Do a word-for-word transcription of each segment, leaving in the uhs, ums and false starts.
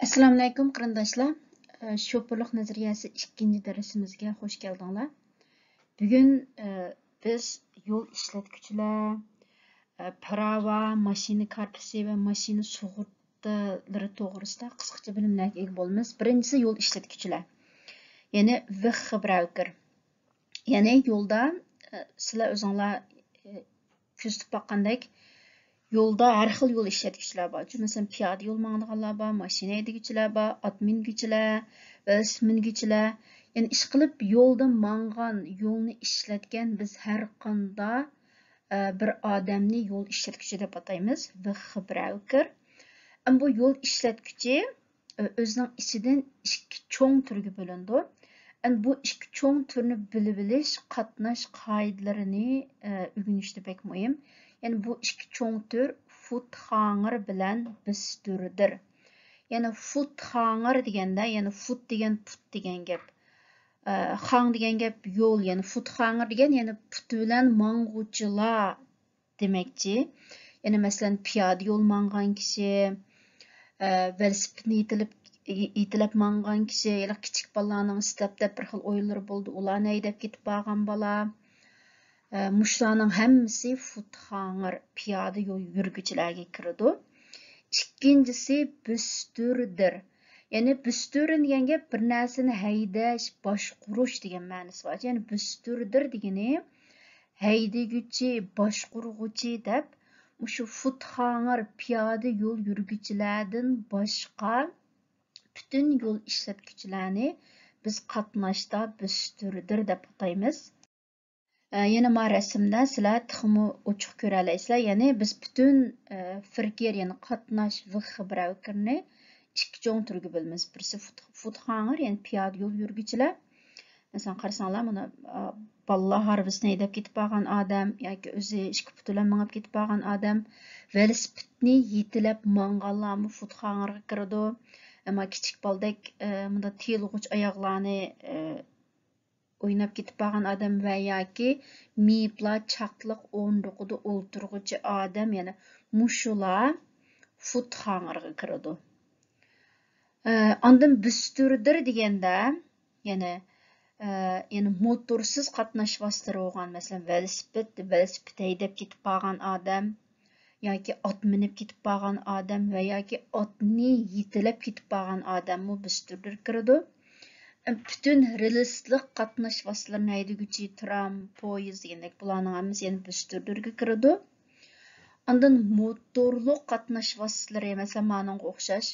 ئەسسالامۇئەلەيكۇم قېرىنداشلار. ئە، شوپۇرلۇق نەزەرىيەسى ئىككىنچى دەرسىمىزگە خوش كەلدىڭلار. بۈگۈن، ئە، بىز يول ئىشلەتكۈچىلەر، ئە، پىراۋا، ماشىنا كارتىسى ۋە ماشىنا سۇغۇرتىلىرى توغرىسىدا قىسقىچە بىلىملەرگە ئىگە بولىمىز. بىرىنچىسى يول ئىشلەتكۈچىلەر. يەنى ۋېخبراۋكېر. يەنى يولدا، ئە، سىلەر ئۆزۈڭلار، ئە، كۆزىتىپ باققاندەك، يولدا ھەر خىل يول ئىشلەتكۈچىلەر بار. مەسىلەن، پىيادە يول ماڭىدىغانلار بار، ماشىنا ھەيدىگۈچىلەر بار، ئات مىنگۈچىلەر، ۋېلىسىپىت مىنگۈچىلەر. يەنى ئىشقىلىپ يولدا ماڭغان، يولنى ئىشلەتكەن بىز ھەر قانداق، ئە، بىر ئادەمنى يول ئىشلەتكۈچى دەپ ئاتايمىز، ۋېخبراۋكېر. ئەمما بۇ يول ئىشلەتكۈچى ئۆزىنىڭ ئىچىدىن ئىككى چوڭ تۈرگە بۆلۈنىدۇ. ئەمدى بۇ ئىككى چوڭ تۈرنى بىلىۋېلىش قاتناش قائىدىلىرىنى، ئە، ئۆگىنىشتە بەك مۇھىم. يەنى بۇ ئىككى چوڭ تۈر فۇتخاڭېر بىلەن بىستۈردېر. يەنى فۇتخاڭېر دېگەندە، يەنى فۇت دېگەن پۇت دېگەن گەپ. ئە، خاڭ دېگەن گەپ يول، يەنى فۇتخاڭېر دېگەن، يەنى پۇت بىلەن ماڭغۇچىلار دېمەكچى. يەنى مەسىلەن، پىيادە يول ماڭغان كىشى، ئە، ۋېلىسىپىتنى يېتىلىپ، يېتىلەپ ماڭغان كىشى، ياكى كىچىك بالىلارنىڭ ئىستەپ دەپ بىر خىل ئويۇنلىرى بولىدۇ، ئۇلارنى ھەيدەپ كېتىپ بارغان بالا. ئە، مۇشۇلارنىڭ ھەممىسى فۇتخاڭېر، پىيادە يول يۈرگۈچىلەرگە كىرىدۇ. ئىككىنچىسى بىستۈردېر. يەنى بىستۈرىن دېگەن گەپ بىر نەرسىنى ھەيدەش، باشقۇرۇش دېگەن مەنىسى بار. يەنى بىستۈردېر دېگىنى ھەيدىگۈچى، باشقۇرغۇچى دەپ، مۇشۇ فۇتخاڭېر، پىيادە يول يۈرگۈچىلەردىن باشقا پۈتۈن يول ئىشلەتكۈچىلەرنى بىز قاتناشتا بىستۈردېر دەپ ئاتايمىز. ئە، يەنە ما رەسىمدە سىلەر تېخىمۇ ئوچۇق كۆرەلەيسىلەر. يەنى بىز پۈتۈن، ئە، فېركېر، يەنى قاتناش ۋېخبراۋكېرنى ئىككى چوڭ تۈرگە بۆلىمىز. بىرسى فۇت-، فۇتخاڭېر، يەنى پىيادە يول يۈرگۈچىلەر. مەسىلەن، قارىساڭلار، مانا، ئا، بالىلار ھارۋىسىنى ھەيدەپ كېتىپ بارغان ئادەم ياكى ئۆزى ئىككى پۇتى بىلەن مېڭىپ كېتىپ بارغان ئادەم، ۋېلىسىپىتنى يېتىلەپ ماڭغانلارمۇ فۇتخاڭېرغا كىرىدۇ. ئەمما كىچىك بالىدەك، ئە، مۇنداق تىيىلغۇچ ئاياغلارنى، ئە، ئويناپ كېتىپ بارغان ئادەم ۋە ياكى مېيىپلار چاقلىق ئورۇندۇقىدا ئولتۇرغۇچى ئادەم، يەنى مۇشۇلار فۇتخاڭېرغا كىرىدۇ. ئە، ئاندىن بىستۈردېر دېگەندە، يەنى، ئە، يەنى موتورسىز قاتناش ۋاسىتىلىرى بولغان، مەسىلەن، ۋېلىسىپىت، ۋېلىسىپىت ھەيدەپ كېتىپ بارغان ئادەم ياكى ئات مىنىپ كېتىپ بارغان ئادەم ۋە ياكى ئاتنى يېتىلەپ كېتىپ بارغان ئادەممۇ بىستۈردېرگە كىرىدۇ. پۈتۈن رېلىسلىق قاتناش ۋاسىتىلىرىنى ھەيدىگۈچى، ترام، پويىز دېگەندەك، بۇلارنىڭ ھەممىسى يەنە بىستۈردېرگە كىرىدۇ. ئاندىن موتورلۇق قاتناش ۋاسىتىلىرى، مەسىلەن، مانىڭغا ئوخشاش،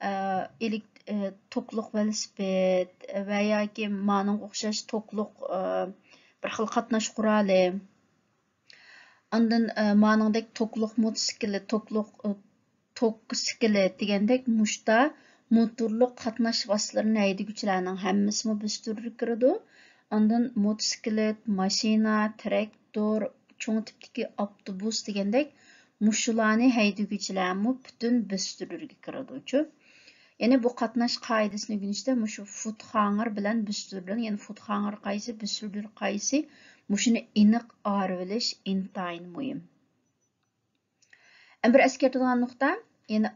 ئە، ئېلېك-، ئە، توكلۇق ۋېلىسىپىت ۋە ياكى مانىڭغا ئوخشاش توكلۇق، ئە، بىر خىل قاتناش قورالى. ئاندىن، ئە، مانىڭدەك توكلۇق موتوسىكلىت، توكلۇق، ئە، توك سىكلىت دېگەندەك مۇشتا موتورلۇق قاتناش ۋاسىتىلىرىنى ھەيدىگۈچىلەرنىڭ ھەممىسىمۇ بىستۈردىن كىرىدۇ. ئاندىن موتوسىكلىت، ماشىنا، تىراكتور، چوڭ تىپتىكى ئاپتوبۇس دېگەندەك مۇشۇلارنى ھەيدىگۈچىلەرمۇ پۈتۈن بىستۈردىن كىرىدۇچۇ. يەنى بۇ قاتناش قائىدىسىنى ئۆگىنىشتە مۇشۇ فۇتخاڭېر بىلەن بىستۈردىن، يەنى فۇتخاڭېر قايسى، بىستۈردىن قايسى، مۇشۇنى ئېنىق ئايرىۋېلىش ئىنتايىن مۇھىم. بىر ئەسكەرتىدىغان نۇقتا، يەنى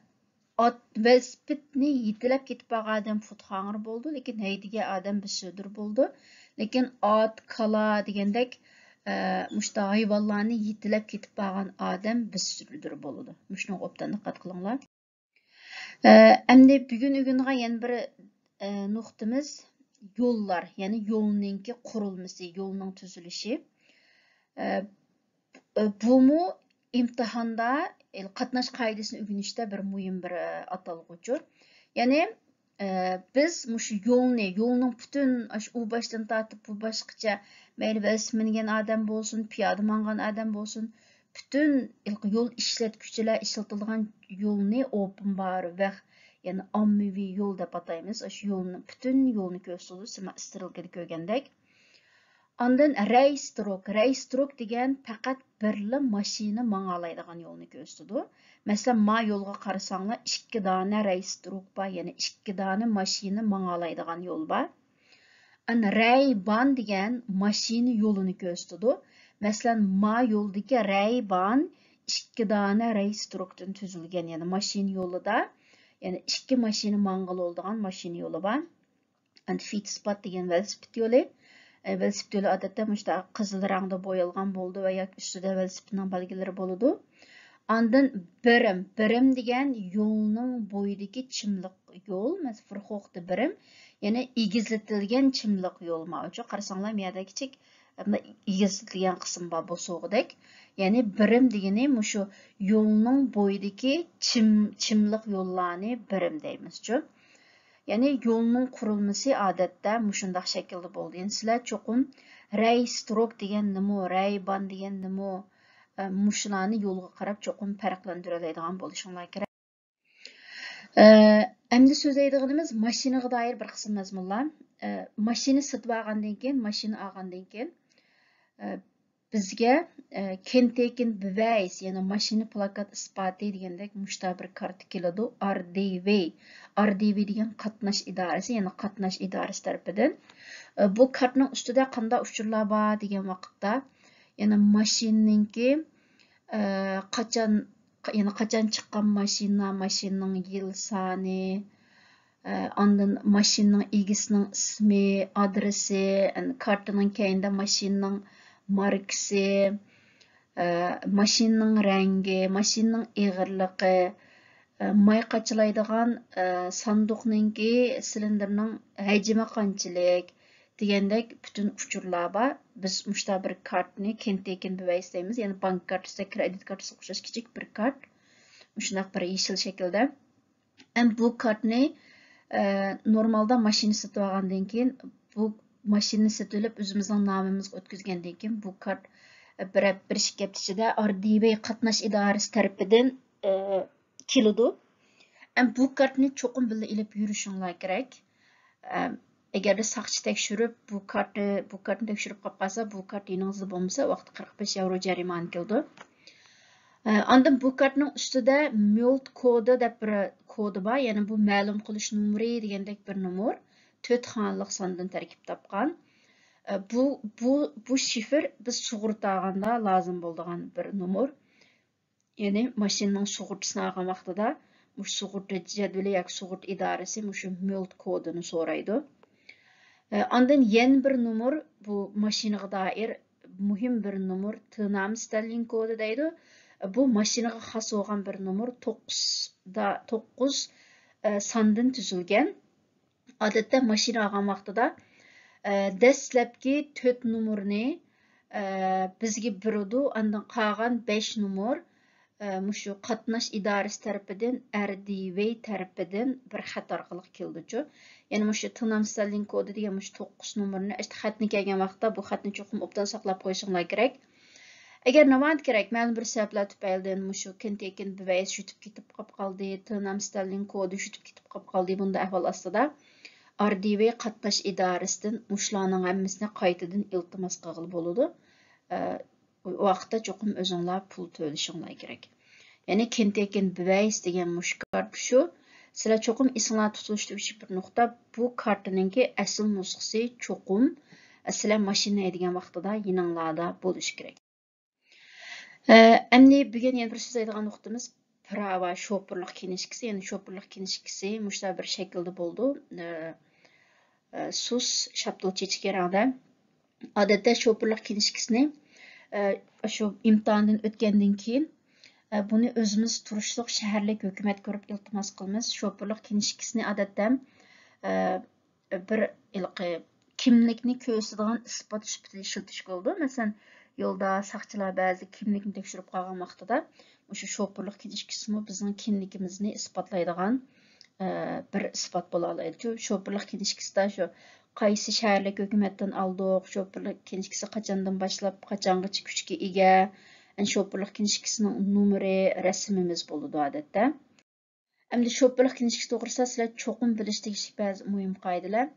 ئات، ۋېلىسىپىتنى يېتىلەپ كېتىپ بارغان ئادەم فۇتخاڭېر بولىدۇ، لېكىن ھەيدىگەن ئادەم بىستۈردىن بولىدۇ. لېكىن ئات، كالا دېگەندەك، ئە، مۇشۇنداق ھايۋانلارنى يېتىلەپ كېتىپ بارغان ئادەم بىستۈردىن بولىدۇ. مۇشۇنىڭغا ئوبدان دىققەت قىلىڭلار. ئە، ئەمدى بۈگۈن ئۆگىنىدىغان يەنە بىر، ئە، نۇقتىمىز يوللار، يەنى يولنىڭكى قۇرۇلمىسى، يولنىڭ تۈزۈلۈشى. ئە، ئە، بۇمۇ ئىمتىھاندا، ئە، قاتناش قائىدىسىنى ئۆگىنىشتە بىر مۇھىم بىر، ئە، ئاتالغۇچۇ. يەنى، ئە، بىز مۇشۇ يولنى، يولنىڭ پۈتۈن ئاشۇ ئۇ باشتىن تارتىپ بۇ باشقىچە، مەيلى ۋېلىسىپىت مىنگەن ئادەم بولسۇن، پىيادە ماڭغان ئادەم بولسۇن، پۈتۈن يول ئىشلەتكۈچىلەر ئىشلىتىدىغان يولنى ئوپېن بار ۋەخ، يەنى ئاممىۋى يول دەپ ئاتايمىز. ئاشۇ يولنى، پۈتۈن يولنى كۆرسىتىدۇ، سىلەر ئىسترېلكىدا كۆرگەندەك. ئاندىن رەيستروك. رەيستروك دېگەن پەقەت بىرلا ماشىنا ماڭالايدىغان يولنى كۆرسىتىدۇ. مەسىلەن، ما يولغا قارىساڭلار، ئىككى دانە رەيستروك بار، يەنى ئىككى دانە ماشىنا ماڭالايدىغان يول بار. ئەن رەيبان دېگەن ماشىنا يولىنى كۆرسىتىدۇ. مەسىلەن، ما يولدىكى رەيبان ئىككى دانە رەيستروكتىن تۈزۈلگەن، يەنى ماشىنا يولىدا، يەنى ئىككى ماشىنا ماڭغىلى بولىدىغان ماشىنا يولى بار. ئەمدى فىتسپات دېگەن ۋېلىسىپىت يولى. ئە، ۋېلىسىپىت يولى ئادەتتە مۇشۇنداق قىزىل رەڭدە بويالغان بولىدۇ ۋە ياكى ئۈستىدە ۋېلىسىپىتنىڭ بەلگىلىرى بولىدۇ. ئاندىن بىرىم. بىرىم دېگەن يولنىڭ بويىدىكى چىملىق يول، مەسىلەن، فىرخوختە بىرىم، يەنى ئېگىزلىتىلگەن چىملىق يول. ماۋۇچۇ قارىساڭلار، مۇ يەردە كىچىك ئېگىزلىتىلگەن قىسىم بار بوسۇغىدەك. يەنى بىرىم دېگىنى مۇشۇ يولنىڭ بويىدىكى چىم، چىملىق يوللارنى بىرىم دەيمىزچۇ. يەنى يولنىڭ قۇرۇلمىسى ئادەتتە مۇشۇنداق شەكىلدە بولىدۇ. يەنى سىلەر چوقۇم رەي ستروك دېگەن نېمە، رەي بان دېگەن نېمە، ئە، مۇشۇلارنى يولغا قاراپ چوقۇم پەرقلەندۈرەلەيدىغان بولۇشۇڭلار كېرەك. ئە، ئەمدى سۆزلەيدىغىنىمىز ماشىنىغا دائىر بىر قىسىم مەزمۇنلار. ئە، ماشىنا سېتىۋالغاندىن كېيىن، ماشىنا ئالغاندىن كېيىن، ئە، بىزگە، ئە، كېنتېكېن بىۋەيس، يەنى ماشىنا پلاكات ئىسپاتى دېگەندەك مۇشتا بىر كارتا كېلىدۇ، ئار دى ۋى. ئار دى ۋى دېگەن قاتناش ئىدارىسى، يەنى قاتناش ئىدارىسى تەرىپىدىن. ئە، بۇ كارتنىڭ ئۈستىدە قانداق ئۇچۇرلار بار دېگەن ۋاقىتتا، يەنى ماشىنىنىڭكى، ئە، قاچان، يەنى قاچان چىققان ماشىنا، ماشىنىنىڭ يىل سانى، ئە، ئاندىن ماشىنىنىڭ ئىگىسىنىڭ ئىسمى، ئادرېسى، ئەن-، كارتىنىڭ كەينىدە ماشىنىنىڭ ماركىسى، ئە، ماشىنىنىڭ رەڭگى، ماشىنىنىڭ ئېغىرلىقى، ئە، ماي قاچىلايدىغان، ئە، ساندۇقنىڭكى سىلىندىرنىڭ ھەجمى قانچىلىك دېگەندەك پۈتۈن ئۇچۇرلار بار. بىز مۇشتا بىر كارتنى كېنتېكېن بىۋەيس دەيمىز، يەنى بانك كارتىسى، كرېدىت كارتىسىغا ئوخشاش كىچىك بىر كارت. مۇشۇنداق بىر يېشىل شەكىلدە. ئەم بۇ كارتنى، ئە، نورمالدا ماشىنا سېتىۋالغاندىن كېيىن، بۇ ماشىنىنى سېتىۋېلىپ، ئۆزىمىزنىڭ نامىمىزغا ئۆتكۈزگەندىن كېيىن، بۇ كارت، ئە، بىر ھەپ-، بىر ئىككى ھەپتە ئىچىدە ئار دى ۋى قاتناش ئىدارىسى تەرىپىدىن، ئە، كېلىدۇ. ئەم بۇ كارتنى چوقۇم بىللە ئېلىپ يۈرۈشۈڭلار كېرەك. ئەم، ئەگەردە ساقچى تەكشۈرۈپ، بۇ كارتنى، بۇ كارتنى تەكشۈرۈپ قاپ قالسا، بۇ كارت يېنىڭىزدا بولمىسا، ۋاقتى قىرىق بەش ياۋرو جەرىمانە كېلىدۇ. ئە، ئاندىن بۇ كارتنىڭ ئۈستىدە ميولت كودى دەپ بىر كودى بار، يەنى بۇ مەلۇم قىلىش نومۇرى دېگەندەك بىر نومۇر، تۆت خانىلىق ساندىن تەركىب تاپقان. ئە، بۇ، بۇ، بۇ شىفىر بىز سۇغۇرتا ئالغاندا لازىم بولىدىغان بىر نومۇر. يەنى ماشىنىنىڭ سۇغۇرتىسىنى ئالغان ۋاقتىدا مۇشۇ سۇغۇرتا جەدۋىلى ياكى سۇغۇرتا ئىدارىسى مۇشۇ ميولت كودىنى سورايدۇ. ئە، ئاندىن يەنە بىر نومۇر، بۇ ماشىنىغا دائىر مۇھىم بىر نومۇر، تىنام ستالىن كودى دەيدۇ. بۇ ماشىنىغا خاس بولغان بىر نومۇر، توققۇز دا-، توققۇز، ئە، ساندىن تۈزۈلگەن. ئادەتتە ماشىنا ئالغان ۋاقتىدا، ئە، دەسلەپكى تۆت نومۇرنى، ئە، بىزگە بېرىدۇ، ئاندىن قالغان بەش نومۇر، ئە، مۇشۇ قاتناش ئىدارىسى تەرىپىدىن، ئەر دى ۋەي تەرىپىدىن بىر خەت ئارقىلىق كېلىدۇچۇ. يەنى مۇشۇ تىڭنام ستالىن كودى دېگەن مۇشۇ توققۇز نومۇرنى، ئىشتە خەتنى كەلگەن ۋاقىتتا بۇ خەتنى چوقۇم ئوبدان ساقلاپ قويۇشۇڭلار كېرەك. ئەگەر ناۋادا كېرەك، مەلۇم بىر سەۋەبلەر تۈپەيلىدىن مۇشۇ كېنتېكىن بىۋەيس يۈتۈپ كېتىپ قاپ قالدى، تىڭنام ستالىن كودى يۈتۈپ كېتىپ قاپ قالدى، بۇنداق ئەھۋال ئاستىدا ئار دى ۋەي قاتناش ئىدارىسىدىن مۇشۇلارنىڭ ھەممىسىنى قايتىدىن ئىلتىماس قىلغىلى بولىدۇ. ئە، ئۇ ۋاقىتتا چوقۇم ئۆزۈڭلار پۇل تۆلىشىڭلار كېرەك. يەنى كېنتېكىن بىۋەيس دېگەن مۇشۇ كارت شۇ. سىلەر چوقۇم ئېسىڭلاردا تۇتۇشلۇق بىر نۇقتا، بۇ كارتىنىڭكى ئەسلى نۇسخىسى چوقۇم، ئە، سىلەر ماشىنا ھەيدىگەن ۋاقتىدا يېنىڭلاردا بولۇشى كېرەك. ئە، ئەمدى بۈگۈن يەنە بىر سۆزلەيدىغان نۇقتىمىز پىراۋا، شوپۇرلۇق كىنىشكىسى. يەنى شوپۇرلۇق كىنىشكىسى مۇشۇنداق بىر شەكىلدە بولىدۇ. ئە، ئە، سۇس شاپتۇل چېچىكى رەڭدە. ئادەتتە شوپۇرلۇق كىنىشكىسىنى، ئە، شۇ ئىمتىھاندىن ئۆتكەندىن كېيىن، ئە، بۇنى ئۆزىمىز تۇرۇشلۇق شەھەرلىك ھۆكۈمەتكە كۆرۈپ ئىلتىماس قىلىمىز. شوپۇرلۇق كىنىشكىسىنى ئادەتتە، ئە، بىر ھېلىقى كىملىكنى كۆرسىتىدىغان ئىسپات سۈپىتىدە ئىشلىتىشكە بولىدۇ. مەسىلەن، يولدا ساقچىلار بەزى كىملىكنى تەكشۈرۈپ قالغان ۋاقتىدا، مۇشۇ شوپۇرلۇق كىنىشكىسىمۇ بىزنىڭ كىملىكىمىزنى ئىسپاتلايدىغان، ئە، بىر ئىسپات بولالايدۇ. شۇ شوپۇرلۇق كىنىشكىسىدا شۇ قايسى شەھەرلىك ھۆكۈمەتتىن ئالدۇق، شوپۇرلۇق كىنىشكىسى قاچاندىن باشلاپ قاچانغىچە كۈچكە ئىگە، ئەنە شوپۇرلۇق كىنىشكىسىنىڭ نومۇرى، رەسىمىمىز بولىدۇ ئادەتتە. ئەمدى شوپۇرلۇق كىنىشكىسى توغرىسىدا سىلەر چوقۇم بىلىش تېگىشلىك بەزى مۇھىم قائىدىلەر.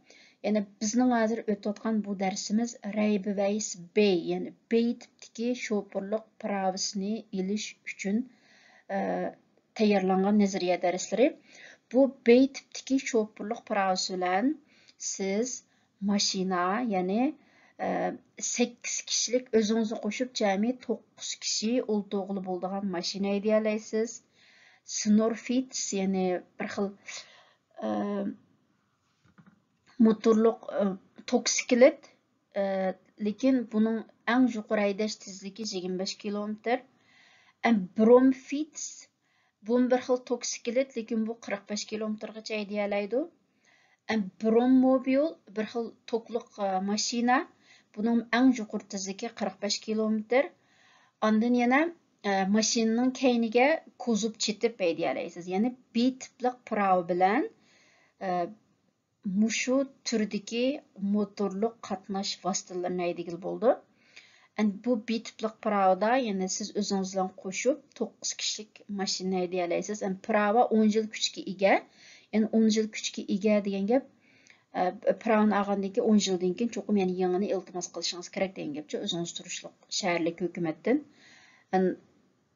يەنى بىزنىڭ ھازىر ئۆتۈۋاتقان بۇ دەرسىمىز رەيبىۋەيس بەي، يەنى بەي تىپتىكى شوپۇرلۇق پىراۋىسىنى ئېلىش ئۈچۈن، ئە، تەييارلانغان نەزەرىيە دەرسلىرى. بۇ بەي تىپتىكى شوپۇرلۇق پىراۋىسى بىلەن سىز ماشىنا، يەنى، ئە، سەككىز كىشىلىك ئۆزىڭىزنى قوشۇپ جەمئىي توققۇز كىشى ئولتۇرغىلى بولىدىغان ماشىنا ھەيدىيەلەيسىز. سنورفىتس، يەنى بىر خىل ئە، موتورلۇق، ئە، توكسىكلېت، ئە، لېكىن بۇنىڭ ئەڭ يۇقىرى ھەيدەش تېزلىكى يىگىرمە بەش كىلومېتىر. ئەم، برومفىتس، بۇمۇ بىر خىل توكسىكلېت، لېكىن بۇ قىرىق بەش كىلومېتىرغىچە ھەيدىيەلەيدۇ. ئەم، برومموبىل، بىر خىل توكلۇق، ئە، ماشىنا، بۇنىڭ ئەڭ يۇقىرى تېزلىكى قىرىق بەش كىلومېتىر. ئاندىن يەنە، ئە، ماشىنىنىڭ كەينىگە كوزۇپ چېتىپ ھەيدىيەلەيسىز. يەنى بى تىپلىق پىراۋا بىلەن، ئە، مۇشۇ تۈردىكى موتورلۇق قاتناش ۋاسىتىلىرىنى ھەيدىگىلى بولىدۇ. ئەمدى بۇ بى تىپلىق پىراۋىدا يەنە سىز ئۆزىڭىز بىلەن قوشۇپ توققۇز كىشىلىك ماشىنا ھەيدىيەلەيسىز. ئەمدى پىراۋا ئون يىل كۈچكە ئىگە. يەنى ئون يىل كۈچكە ئىگە دېگەن گەپ، ئە، پىراۋىنى ئالغاندىن كېيىن ئون يىلدىن كېيىن چوقۇم يەنە يېڭىنى ئىلتىماس قىلىشىڭىز كېرەك دېگەن گەپچۇ، ئۆزىڭىز تۇرۇشلۇق شەھەرلىك ھۆكۈمەتتىن. ئەن-،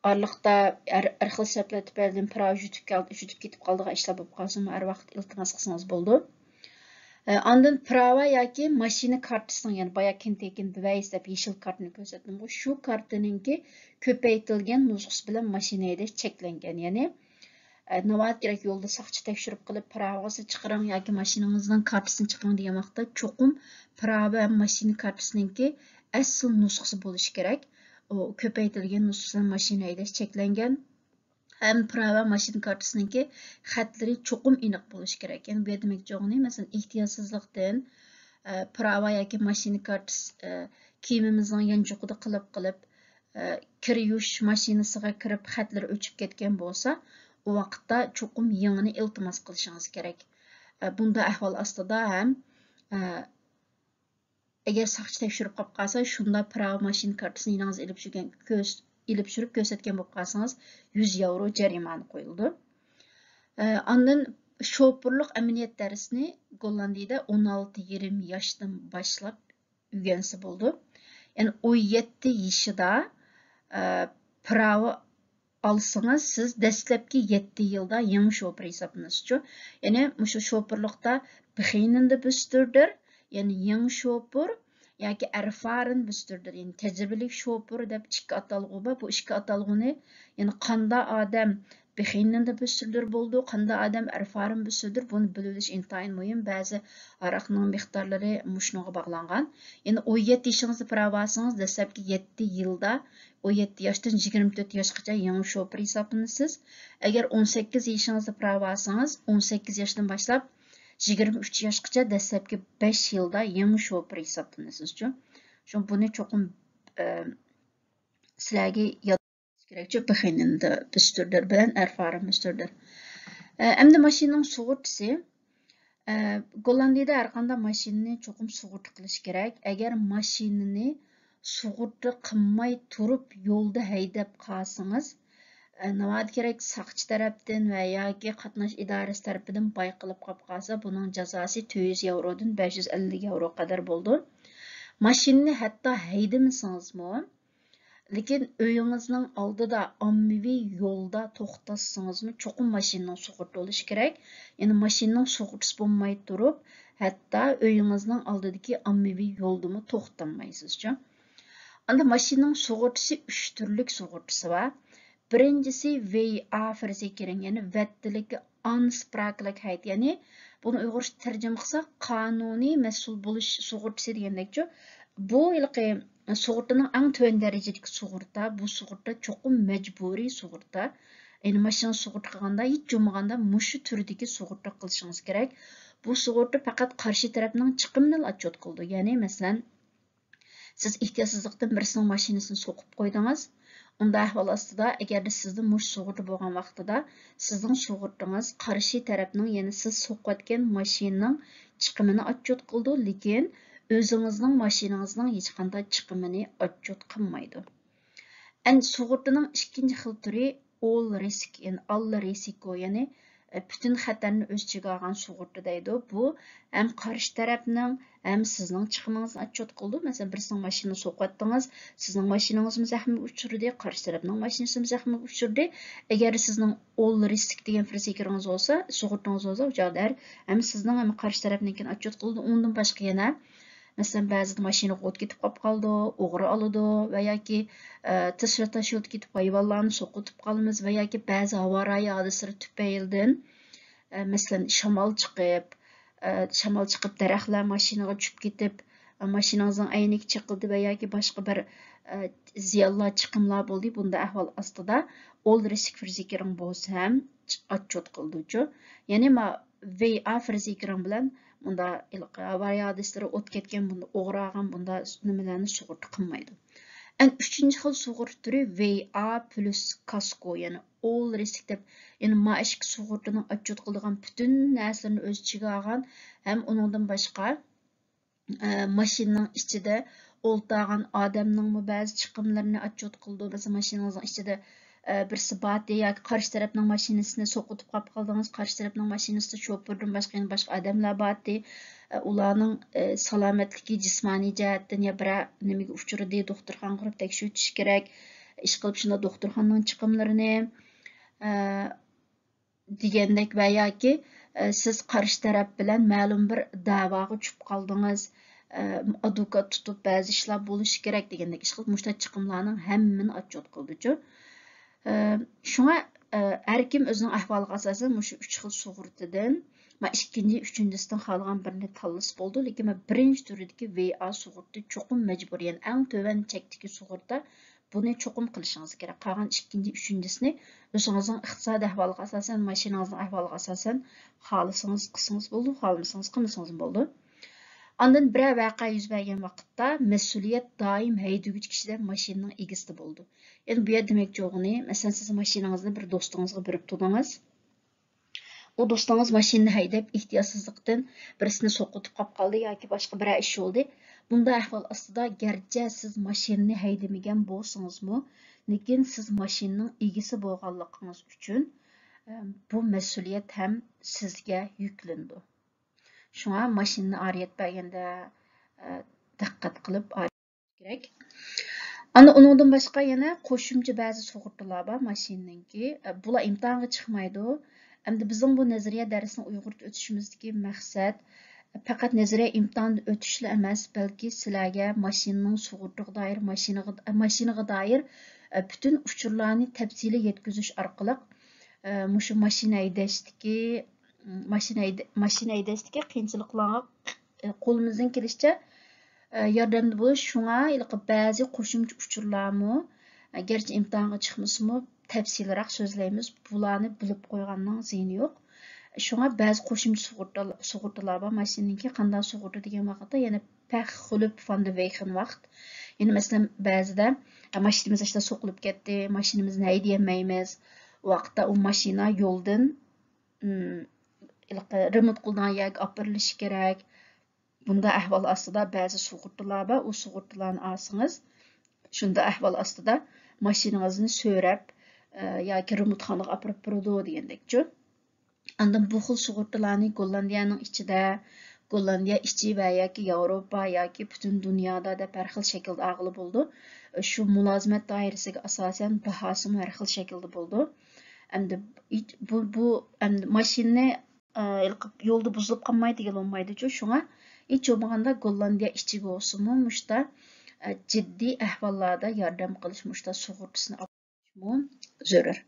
ئارىلىقتا ھەر، ھەر خىل سەۋەبلەر تۈپەيلىدىن پىراۋا يۈتۈپ كەل-، يۈتۈپ كېتىپ قالىدىغان ئىشلار بولۇپ قالسىمۇ، ھەر ۋاقىت ئىلتىماس قىلسىڭىز بولىدۇ. ئە، ئاندىن پىراۋا ياكى ماشىنا كارتىسىنىڭ، يەنى بايا كېنتېكىن دىۋەيس دەپ يېشىل كارتىنى كۆرسەتتىمغۇ، شۇ كارتىنىڭكى كۆپەيتىلگەن نۇسخىسى بىلەن ماشىنا ھەيدەش چەكلەنگەن. يەنى، ئە، ناۋادا كېرەك يولدا ساقچى تەكشۈرۈپ قېلىپ، پىراۋىڭىزنى چىقىرىڭ ياكى ماشىنىڭىزنىڭ كارتىسىنى چىقىرىڭ دېگەن ۋاقىتتا، چوقۇم پىراۋا ھەم ماشىنا كارتىسىنىڭكى ئەسلى نۇسخىسى بولۇشى كېرەك. ئۇ كۆپەيتىلگەن نۇسخىسى بىلەن ماشىنا ھەيدەش چەكلەنگەن. ھەم پىراۋا ماشىنا كارتىسىنىڭكى خەتلىرى چوقۇم ئېنىق بولۇشى كېرەك. يەنى بۇ يەردە دېمەكچى بولغىنى، مەسىلەن، ئېھتىياتسىزلىقتىن، ئە، پىراۋا ياكى ماشىنا كارتىسى، ئە، كىيىمىمىزنىڭ يانچۇقىدا قىلىپ قېلىپ، ئە، كىر يۇيۇش ماشىنىسىغا كىرىپ خەتلىرى ئۆچۈپ كەتكەن بولسا، ئۇ ۋاقىتتا چوقۇم يېڭىنى ئىلتىماس قىلىشىڭىز كېرەك. ئە، بۇنداق ئەھۋال ئاستىدا ھەم، ئە، ئەگەر ساقچى تەكشۈرۈپ قاپ قالسا، شۇنداق پىراۋا ماشىنا كارتىسىنى يېنىڭىزدا ئېلىپ يۈرگەن، كۆرس-، ئېلىپ يۈرۈپ كۆرسەتكەن بولۇپ قالسىڭىز، يۈز ياۋرو جەرىمانە قويۇلىدۇ. ئە، ئاندىن شوپۇرلۇق ئەمەلىيەت دەرسىنى گوللاندىيىدە ئون ئالتە يېرىم ياشتىن باشلاپ ئۆگەنسە بولىدۇ. يەنى ئون يەتتە يېشىدا، ئە، پىراۋا ئالسىڭىز، سىز دەسلەپكى يەتتە يىلدا يېڭى شوپۇر ھېسابلىنىسىزچۇ. يەنى مۇشۇ شوپۇرلۇقتا بېخىنىندە بىستۈردۇر، يەنى يېڭى شوپۇر ياكى ئەرفارىن بىستۈردۇر، يەنى تەجرىبىلىك شوپۇر دەپ ئىككى ئاتالغۇ بار. بۇ ئىككى ئاتالغۇنى، يەنى قاندا ئادەم بېخىنىندە بىستۈردۇر بولىدۇ، قاندا ئادەم ئەرفارىن بىستۈردۇر، بۇنى بىلىۋېلىش ئىنتايىن مۇھىم. بەزى ھاراقنىڭ مىقدارلىرى مۇشۇنىڭغا باغلانغان. يەنى ئون يەتتە يېشىڭىزدا پىراۋا ئالسىڭىز، دەسلەپكى يەتتە يىلدا، ئون يەتتە ياشتىن يىگىرمە تۆت ياشقىچە يېڭى شوپۇر ھېسابلىنىسىز. ئەگەر ئون سەككىز يېشىڭىزدا پىراۋا ئالسىڭىز، ئون سەككىز ياشتىن باشلاپ يىگىرمە ئۈچ ياشقىچە دەسلەپكى بەش يىلدا يېڭى شوپۇر ھېسابلىنىسىزچۇ. شۇ بۇنى چوقۇم، ئە، سىلەرگە ياد كېرەكچۇ، بېخىنىندە بىستۈردۇر بىلەن ئەرفارىن بىستۈردۇر. ئە، ئەمدى ماشىنىنىڭ سۇغۇرتىسى. ئە، گوللاندىيىدە ھەرقانداق ماشىنىنى چوقۇم سۇغۇرتا قىلىش كېرەك. ئەگەر ماشىنىنى سۇغۇرتا قىلماي تۇرۇپ يولدا ھەيدەپ قالسىڭىز، ئە، ناۋادا كېرەك ساقچى تەرەپتىن ۋە ياكى قاتناش ئىدارىسى تەرىپىدىن بايقىلىپ قاپ قالسا، بۇنىڭ جازاسى تۆت يۈز ياۋرودىن بەش يۈز ئەللىك ياۋرو قەدەر بولىدۇ. ماشىنىنى ھەتتا ھەيدىمىسىڭىزمۇ، لېكىن ئۆيىڭىزنىڭ ئالدىدا ئاممىۋى يولدا توختاتسىڭىزمۇ، چوقۇم ماشىنىنىڭ سۇغۇرتا بولۇشى كېرەك. يەنى ماشىنىنىڭ سۇغۇرتىسى بولماي تۇرۇپ، ھەتتا ئۆيىڭىزنىڭ ئالدىدىكى ئاممىۋى يولدىمۇ توختىتالمايسىزچۇ. ئاندىن ماشىنىنىڭ سۇغۇرتىسى، ئۈچ تۈرلۈك سۇغۇرتىسى بار. بىرىنچىسى ۋېي ئا فىرزىكېرىڭ، يەنى ۋەتتىلىكى ئانسپراكلىك ھەيت، يەنى بۇنى ئۇيغۇرچە تەرجىمە قىلساق، قانۇنىي مەسئۇل بولۇش سۇغۇرتىسى دېگەندەكچۇ. بۇ ھېلىقى سۇغۇرتىنىڭ ئەڭ تۆۋەن دەرىجىدىكى سۇغۇرتا. بۇ سۇغۇرتا چوقۇم مەجبۇرىي سۇغۇرتا. يەنى ماشىنا سۇغۇرتا قىلغاندا، ھېچ بولمىغاندا مۇشۇ تۈردىكى سۇغۇرتا قىلىشىڭىز كېرەك. بۇ سۇغۇرتا پەقەت قارشى تەرەپنىڭ چىقىمىنىلا ئوتچوت قىلىدۇ. يەنى، مەسىلەن، سىز ئېھتىياتسىزلىقتىن بىرسىنىڭ ماشىنىسىنى سوقۇپ قويدىڭىز. ئۇنداق ئەھۋال ئاستىدا، ئەگەردە سىزدە مۇشۇ سۇغۇرتا بولغان ۋاقتىدا، سىزنىڭ سۇغۇرتىڭىز قارشى تەرەپنىڭ، يەنى سىز سوقۇۋەتكەن ماشىنىنىڭ چىقىمىنى ئوتچوت قىلىدۇ، لېكىن ئۆزىڭىزنىڭ ماشىنىڭىزنىڭ ھېچقانداق چىقىمىنى ئوتچوت قىلمايدۇ. ئەمدى سۇغۇرتىنىڭ ئىككىنچى خىل تۈرى ئول رىسك، يەنى ئاللا رىسكو، يەنى، ئە، پۈتۈن خەتەرنى ئۆز ئىچىگە ئالغان سۇغۇرتا دەيدۇ. بۇ ھەم قارشى تەرەپنىڭ، ھەم سىزنىڭ چىقىمىڭىزنى ئوتچوت قىلىدۇ. مەسىلەن، بىرسىنىڭ ماشىنىنى سوقۇۋەتتىڭىز، سىزنىڭ ماشىنىڭىزمۇ زەخمىگە ئۇچرىدى، قارشى تەرەپنىڭ ماشىنىسىمۇ زەخمىگە ئۇچرىدى. ئەگەر سىزنىڭ ئول رىسك دېگەن فىرزىكېرىڭىز بولسا، سۇغۇرتىڭىز بولسا، ئۇ چاغدا ھەم، ھەم سىزنىڭ، ھەم قارشى تەرەپنىڭكىنى ئوتچوت قىلىدۇ. ئۇندىن باشقا يەنە مەسىلەن، بەزىدە ماشىنىغا ئوت كېتىپ قاپ قالىدۇ، ئوغرى ئالىدۇ ۋە ياكى، ئە، تېز سۈرئەتتە تاش يولدا كېتىپ ھايۋانلارنى سوقۇۋېتىپ قالىمىز ۋە ياكى بەزى ھاۋا رايى ھادىسىلىرى تۈپەيلىدىن، ئە، مەسىلەن، شامال چىقىپ، ئە، شامال چىقىپ دەرەخلەر ماشىنىغا چۈشۈپ كېتىپ، ئە، ماشىنىڭىزنىڭ ئەينىكى چېقىلدى ۋە ياكى باشقا بىر، ئە، زىيانلار، چىقىملار بولدى. بۇنداق ئەھۋال ئاستىدا all risk فرضىي كىرىڭ بولسا ھەم ئاتچوت قىلىدۇچۇ. يەنى ما ۋى ئا فرضىي كىرىڭ بىلەن مۇندا ھېلىقى ئاۋارىيە ھادىسىلىرى، ئوت كەتكەن، بۇندا ئوغرى ئالغان، بۇندا نېمىلەرنى سۇغۇرتا قىلمايدۇ. ئەن ئۈچىنچى خىل سۇغۇرتا تۈرى ۋى ئا پلۇس كاسكو، يەنى ئول رىسك دەپ، يەنى ما ئىككى سۇغۇرتىنىڭ ئاتچوت قىلىدىغان پۈتۈن نەرسىلىرىنى ئۆز ئىچىگە ئالغان ھەم ئۇنىڭدىن باشقا، ئە، ماشىنىنىڭ ئىچىدە ئولتۇرغان ئادەمنىڭمۇ بەزى چىقىملىرىنى ئاتچوت قىلىدۇ. مەسىلەن، ماشىنىڭىزنىڭ ئىچىدە، ئە، بىرسى بارتى ياكى قارشى تەرەپنىڭ ماشىنىسىنى سوقۇۋېتىپ قاپ قالدىڭىز، قارشى تەرەپنىڭ ماشىنىسىدا شوپۇردىن باشقا يەنە باشقا ئادەملەر بارتى. ئە، ئۇلارنىڭ، ئە، سالامەتلىكى جىسمانىي جەھەتتىن يا بىرەر نېمىگە ئۇچرىدى، دوختۇرخانىغا بېرىپ تەكشۈرتۈش كېرەك. ئىشقىلىپ شۇنداق دوختۇرخانىنىڭ چىقىملىرىنى، ئە، دېگەندەك ۋە ياكى، ئە، سىز قارشى تەرەپ بىلەن مەلۇم بىر دەۋاغا چۈشۈپ قالدىڭىز، ئە، ئادۋوكات تۇتۇپ بەزى ئىشلار بولۇشى كېرەك دېگەندەك ئىشقىلىپ مۇشۇنداق چىقىملارنىڭ ھەممىنى ئاتچوت قىلىدۇچۇ. ئە، شۇڭا، ئە، ھەر كىم ئۆزىنىڭ ئەھۋالىغا ئاساسەن مۇشۇ ئۈچ خىل سۇغۇرتىدىن، ما ئىككىنچى، ئۈچىنچىسىدىن خالىغان بىرىنى تاللىسا بولىدۇ. لېكىن مەن بىرىنچى تۈرىدىكى ۋى ئا سۇغۇرتا چوقۇم مەجبۇرىي، يەنى ئەڭ تۆۋەن چەكتىكى سۇغۇرتا. بۇنى چوقۇم قىلىشىڭىز كېرەك. قالغان ئىككىنچى، ئۈچىنچىسىنى ئۆزىڭىزنىڭ ئىقتىسادىي ئەھۋالىغا ئاساسەن، ماشىنىڭىزنىڭ ئەھۋالىغا ئاساسەن خالىسىڭىز قىلسىڭىز بولىدۇ، خالىمىسىڭىز قىلمىسىڭىزمۇ بولىدۇ. ئاندىن بىرەر ۋەقە يۈز بەرگەن ۋاقىتتا مەسئۇلىيەت دائىم ھەيدىگۈچى كىشىدە، ماشىنىنىڭ ئىگىسىدە بولىدۇ. يەنى بۇ يەردە دېمەكچى بولغىنى، مەسىلەن، سىز ماشىنىڭىزنى بىر دوستىڭىزغا بېرىپ تۇردىڭىز. ئۇ دوستىڭىز ماشىنىنى ھەيدەپ، ئېھتىياتسىزلىقتىن بىرسىنى سوقۇۋېتىپ قاپ قالدى ياكى باشقا بىرەر ئىش بولدى. بۇنداق ئەھۋال ئاستىدا گەرچە سىز ماشىنىنى ھەيدىمىگەن بولسىڭىزمۇ، لېكىن سىز ماشىنىنىڭ ئىگىسى بولغانلىقىڭىز ئۈچۈن، ئە، بۇ مەسئۇلىيەت ھەم سىزگە يۈكلىنىدۇ. شۇڭا ماشىنىنى ئارىيەت بەرگەندە، ئە، دىققەت قىلىپ كېرەك. ئاندىن ئۇنىڭدىن باشقا يەنە قوشۇمچە بەزى سۇغۇرتىلار بار ماشىنىنىڭكى. بۇلار ئىمتىھانغا چىقمايدۇ. ئەمدى بىزنىڭ بۇ نەزەرىيە دەرسىنى ئۇيغۇرچە ئۆتۈشىمىزدىكى مەقسەت پەقەت نەزەرىيە ئىمتىھانىدا ئۆتۈشلا ئەمەس، بەلكى سىلەرگە ماشىنىنىڭ سۇغۇرتىغا دائىر، ماشىنىغا، ماشىنىغا دائىر، ئە، پۈتۈن ئۇچۇرلارنى تەپسىلىي يەتكۈزۈش ئارقىلىق، ئە، مۇشۇ ماشىنا ھەيدەشتىكى ماشىنا ھەيدە-، ماشىنا ھەيدەشتىكى قىيىنچىلىقلارغا، ئە، قولىمىزدىن كېلىشىچە، ئە، ياردەمدە بولۇش. شۇڭا ھېلىقى بەزى قوشۇمچە ئۇچۇرلارمۇ، ئە، گەرچە ئىمتىھانغا چىقمىسىمۇ، تەپسىلىيراق سۆزلەيمىز. بۇلارنى بىلىپ قويغاننىڭ زىيىنى يوق. شۇڭا بەزى قوشۇمچە سۇغۇرتا، سۇغۇرتىلار بار ماشىنىنىڭكى. قانداق سۇغۇرتا دېگەن ۋاقىتتا، يەنە پەخ خۇلۈپ فان دە ۋېيخېن ۋاخت. يەنى، مەسىلەن، بەزىدە، ئە، ماشىنىمىز ئاشتا سوقۇلۇپ كەتتى، ماشىنىمىزنى ھەيدىيەلمەيمىز. ئۇ ۋاقىتتا ئۇ ماشىنا يولدىن ئىم، ھېلىقى رېمونت قىلىدىغان يەرگە ئاپىرىلىشى كېرەك. بۇنداق ئەھۋال ئاستىدا بەزى سۇغۇرتىلار بار، ئۇ سۇغۇرتىلارنى ئالسىڭىز، شۇنداق ئەھۋال ئاستىدا ماشىنىڭىزنى سۆرەپ، ئە، ياكى رېمونتخانىغا ئاپىرىپ بېرىدۇ دېگەندەكچۇ. ئاندىن بۇ خىل سۇغۇرتىلارنى گوللاندىيەنىڭ ئىچىدە، گوللاندىيە ئىچى ۋە ياكى ياۋروپا ياكى پۈتۈن دۇنيادا دەپ ھەر خىل شەكىلدە ئالغىلى بولىدۇ. شۇ مۇلازىمەت دائىرىسىگە ئاساسەن باھاسىمۇ ھەر خىل شەكىلدە بولىدۇ. ئەمدى بۇ، بۇ، ئەمدى ماشىنىنى، ئە، ھېلىقى يولدا بۇزۇلۇپ قالماي دېگىلى بولمايدۇچۇ. شۇڭا ھېچ بولمىغاندا گوللاندىيە ئىچى بولسىمۇ مۇشتا، ئە، جىددىي ئەھۋاللاردا ياردەم قىلىش مۇشتا سۇغۇرتىسىنى ئاپىرىشمۇ زۆرۈر.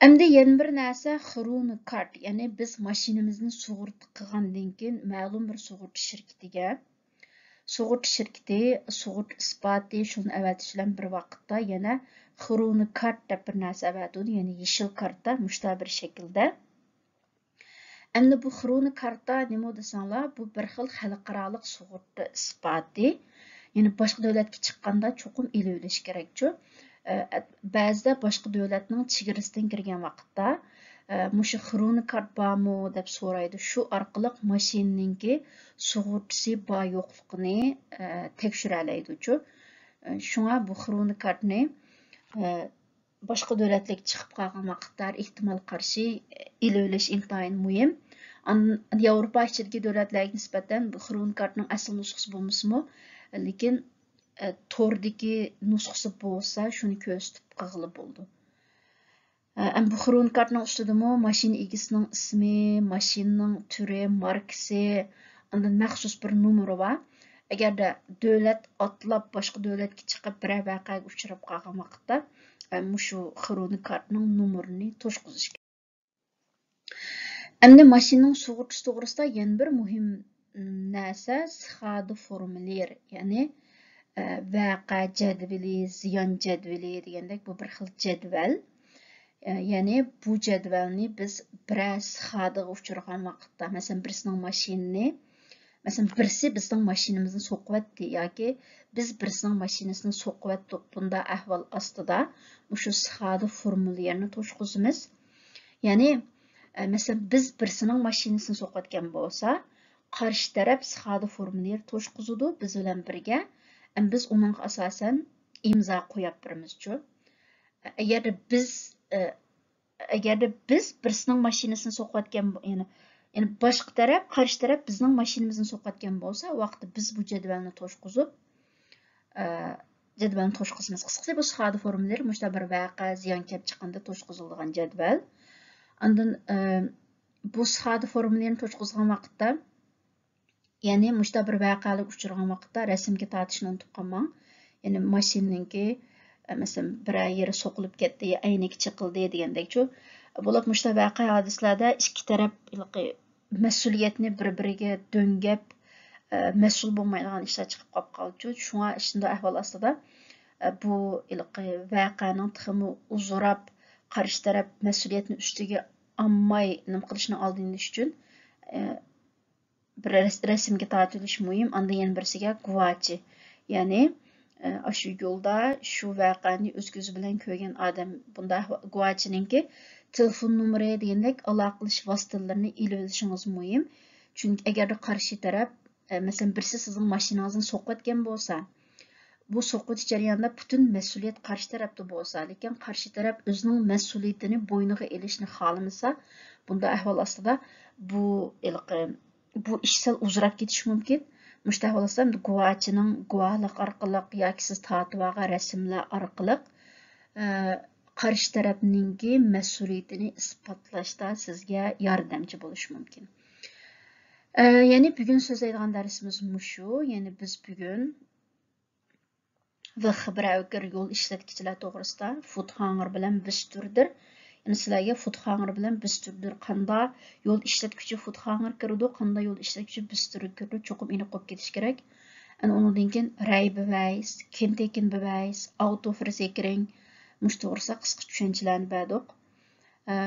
ئەمدى يەنە بىر نەرسە خرونو كارت، يەنى بىز ماشىنىمىزنى سۇغۇرتا قىلغاندىن كېيىن مەلۇم بىر سۇغۇرتا شىركىتىگە، سۇغۇرتا شىركىتى سۇغۇرتا ئىسپاتى شۇنى ئەۋەتىش بىلەن بىر ۋاقىتتا يەنە خرونو كارت دەپ بىر نەرسە ئەۋەتىدۇ، يەنى يېشىل كارتا مۇشتا بىر شەكىلدە. ئەمدى بۇ خرونو كارتا نېمە دېسەڭلار، بۇ بىر خىل خەلقئارالىق سۇغۇرتا ئىسپاتى. يەنى باشقا دۆلەتكە چىققاندا چوقۇم ئېلىۋېلىش كېرەكچۇ. ئە، بەزىدە باشقا دۆلەتنىڭ چېگرىسىدىن كىرگەن ۋاقىتتا، ئە، مۇشۇ خرونو كارت بارمۇ دەپ سورايدۇ. شۇ ئارقىلىق ماشىنىنىڭكى سۇغۇرتىسى بار يوقلۇقىنى، ئە، تەكشۈرەلەيدۇچۇ. ئە، شۇڭا بۇ خرونو كارتنى، ئە، باشقا دۆلەتلەرگە چىقىپ قالغان ۋاقىتلار ئېھتىمال قارشى ئېلىۋېلىش ئىنتايىن مۇھىم. ئاندىن ياۋروپا ئىچىدىكى دۆلەتلەرگە نىسبەتەن بۇ خرونو كارتنىڭ ئەسلى نۇسخىسى بولمىسىمۇ، لېكىن، ئە، توردىكى نۇسخىسى بولسا، شۇنى كۆرسىتىپ قىلغىلى بولىدۇ. ئە، ئەمدى بۇ خرونو كارتنىڭ ئۈستىدىمۇ ماشىنا ئىگىسىنىڭ ئىسمى، ماشىنىنىڭ تۈرى، ماركىسى، ئاندىن مەخسۇس بىر نومۇرى بار. ئەگەردە دۆلەت ئاتلاپ باشقا دۆلەتكە چىقىپ بىرەر ۋەقەگە ئۇچراپ قالغان ۋاقىتتا، ئە، مۇشۇ خرونىك كارتىنىڭ نومۇرىنى توشقۇزۇش كېرەك. ئەمدى ماشىنىنىڭ سۇغۇرتىسى توغرىسىدا يەنە بىر مۇھىم نەرسە سىخادە فورمۇلىر، يەنى، ئە، ۋەقە جەدۋىلى، زىيان جەدۋىلى دېگەندەك بۇ بىر خىل جەدۋەل. ئە، يەنى بۇ جەدۋەلنى بىز بىرەر سىخادىغا ئۇچرىغان ۋاقىتتا، مەسىلەن، بىرسىنىڭ ماشىنىنى، مەسىلەن، بىرسى بىزنىڭ ماشىنىمىزنى سوقۇۋەتتى ياكى بىز بىرسىنىڭ ماشىنىسىنى سوقۇۋەتتۇق، بۇنداق ئەھۋال ئاستىدا مۇشۇ سىخادە فورمۇلىرىنى توشقۇزىمىز. يەنى، ئە، مەسىلەن، بىز بىرسىنىڭ ماشىنىسىنى سوقۇۋەتكەن بولسا، قارشى تەرەپ سىخادە فورمۇلىر توشقۇزىدۇ بىز بىلەن بىرگە. ئەم، بىز ئۇنىڭغا ئاساسەن ئىمزا قويۇپ بېرىمىزچۇ. ئەگەردە بىز، ئە، ئەگەردە بىز بىرسىنىڭ ماشىنىسىنى سوقۇۋەتكەن بو-، يەنى، يەنى باشقا تەرەپ، قارشى تەرەپ بىزنىڭ ماشىنىمىزنى سوقۇۋەتكەن بولسا، ئۇ ۋاقىتتا بىز بۇ جەدۋەلنى توشقۇزۇپ، ئە، جەدۋەلنى توشقۇزىمىز. قىسقىسى، بۇ سىخادە فورمۇلىرى مۇشۇنداق بىر ۋەقە، زىيان كەپ چىققاندا توشقۇزۇلىدىغان جەدۋەل. ئاندىن، ئە، بۇ سىخادە فورمۇلىرىنى توشقۇزغان ۋاقىتتا، يەنى مۇشۇنداق بىر ۋەقەلىك ئۇچرىغان ۋاقىتتا رەسىمگە تارتىشنى ئۇنتۇپ قالماڭ. يەنى ماشىنىنىڭكى، ئە، مەسىلەن، بىرەر يېرى سوقۇلۇپ كەتتى، ئەينىكى چېقىلدى دېگەندەكچۇ. بولۇپ مۇشۇنداق ۋەقە ھادىسىلەردە ئىككى تەرەپ ھېلىقى مەسئۇلىيەتنى بىر-بىرىگە دۆڭگەپ، ئە، مەسئۇل بولمايدىغان ئىشلار چىقىپ قاپ قالىدۇ. شۇڭا شۇنداق ئەھۋال ئاستىدا، ئە، بۇ ھېلىقى ۋەقەنىڭ تېخىمۇ ئۇزىراپ، قارشى تەرەپ مەسئۇلىيەتنى ئۈستىگە ئالماي نېمە قىلىشنىڭ ئالدىنى ئېلىش ئۈچۈن، ئە، بىر رەس-، رەسىمگە تارتىۋېلىش مۇھىم. ئاندىن يەنە بىرسىگە گۇۋاچى. يەنى، ئە، ئاشۇ يولدا شۇ ۋەقەنى ئۆز كۆزى بىلەن كۆرگەن ئادەم. بۇنداق گۇۋاچىنىڭكى تېلېفون نومۇرى دېگەندەك ئالاقىلىشىش ۋاسىتىلىرىنى ئېلىۋېلىشىڭىز مۇھىم. چۈنكى ئەگەردە قارشى تەرەپ، ئە، مەسىلەن، بىرسى سىزنىڭ ماشىنىڭىزنى سوقۇۋەتكەن بولسا، بۇ سوقۇۋېتىش جەريانىدا پۈتۈن مەسئۇلىيەت قارشى تەرەپتە بولسا، لېكىن قارشى تەرەپ ئۆزىنىڭ مەسئۇلىيىتىنى بوينىغا ئېلىشنى خالىمىسا، بۇنداق ئەھۋال ئاستىدا بۇ ھېلىقى بۇ ئىش سەل ئۇزىراپ كېتىشى مۇمكىن. مۇشۇنداق بولسا، ئەمدى گۇۋاچىنىڭ گۇۋاھلىق ئارقىلىق ياكى سىز تارتىۋالغان رەسىملەر ئارقىلىق، ئە، قارشى تەرەپنىڭكى مەسئۇلىيىتىنى ئىسپاتلاشتا سىزگە ياردەمچى بولۇشى مۇمكىن. ئە، يەنى بۈگۈن سۆزلەيدىغان دەرسىمىز مۇشۇ. يەنى بىز بۈگۈن ۋىخ بىر ئەۋكىر يول ئىشلەتكۈچىلەر توغرىسىدا، فۇتخاڭېر بىلەن ۋىستۇردېر. يەنى سىلەرگە فۇتخاڭېر بىلەن ۋىستۇردېر قاندا يول ئىشلەتكۈچى فۇتخاڭېر كىرىدۇ، قاندا يول ئىشلەتكۈچى ۋىستۇردېر كىرىدۇ، چوقۇم ئېنىق بولۇپ كېتىش كېرەك. ئەنە ئۇنىڭدىن كېيىن رەي بىۋەيس، كېنتېكىن بىۋەيس، ئاۋتوفرسېكرىڭ، مۇشۇ توغرىسىدا قىسقا چۈشەنچىلەرنى بەردۇق. ئە،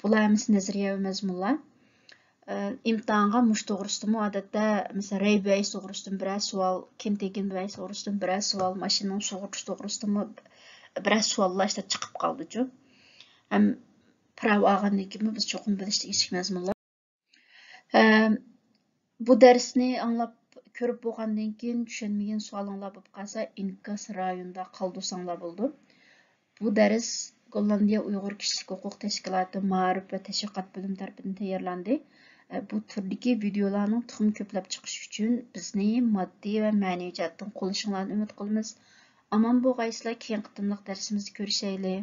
بۇلار ھەممىسى نەزەرىيەۋى مەزمۇنلار. ئىمتىھانغا مۇشۇ توغرىسىدىمۇ، ئادەتتە، مەسىلەن، رەي بەيس توغرىسىدىمۇ بىرەر سوئال، كىم تېكىن بەيس توغرىسىدىمۇ بىرەر سوئال، ماشىنىنىڭ سۇغۇرتىسى توغرىسىدىمۇ بىرەر سوئاللار ئىشتا چىقىپ قالىدۇچۇ. ھەم پىراۋا ئالغاندىن كېيىنمۇ بىز چوقۇم بىلىش تېگىشلىك مەزمۇنلار. ئەم، بۇ دەرسنى ئاڭلاپ كۆرۈپ بولغاندىن كېيىن، چۈشەنمىگەن سوئالىڭلار بولۇپ قالسا، ئىنكاس رايوندا قالدۇرساڭلار بولىدۇ. بۇ دەرس گوللاندىيە ئۇيغۇر كىشىلىك ھوقۇق تەشكىلاتى مائارىپ ۋە تەشۋىقات بۆلۈمى تەرىپىدىن تەييارلاندى. بۇ تۈردىكى ۋىدېئولارنىڭ تېخىمۇ كۆپلەپ چىقىشى ئۈچۈن بىزنى ماددىي ۋە مەنىۋى جەھەتتىن قوللىشىڭلارنى ئۈمىد قىلىمىز. ئامان بولغايسىلەر، كېيىنكى قېتىملىق دەرسىمىزدە كۆرۈشەيلى.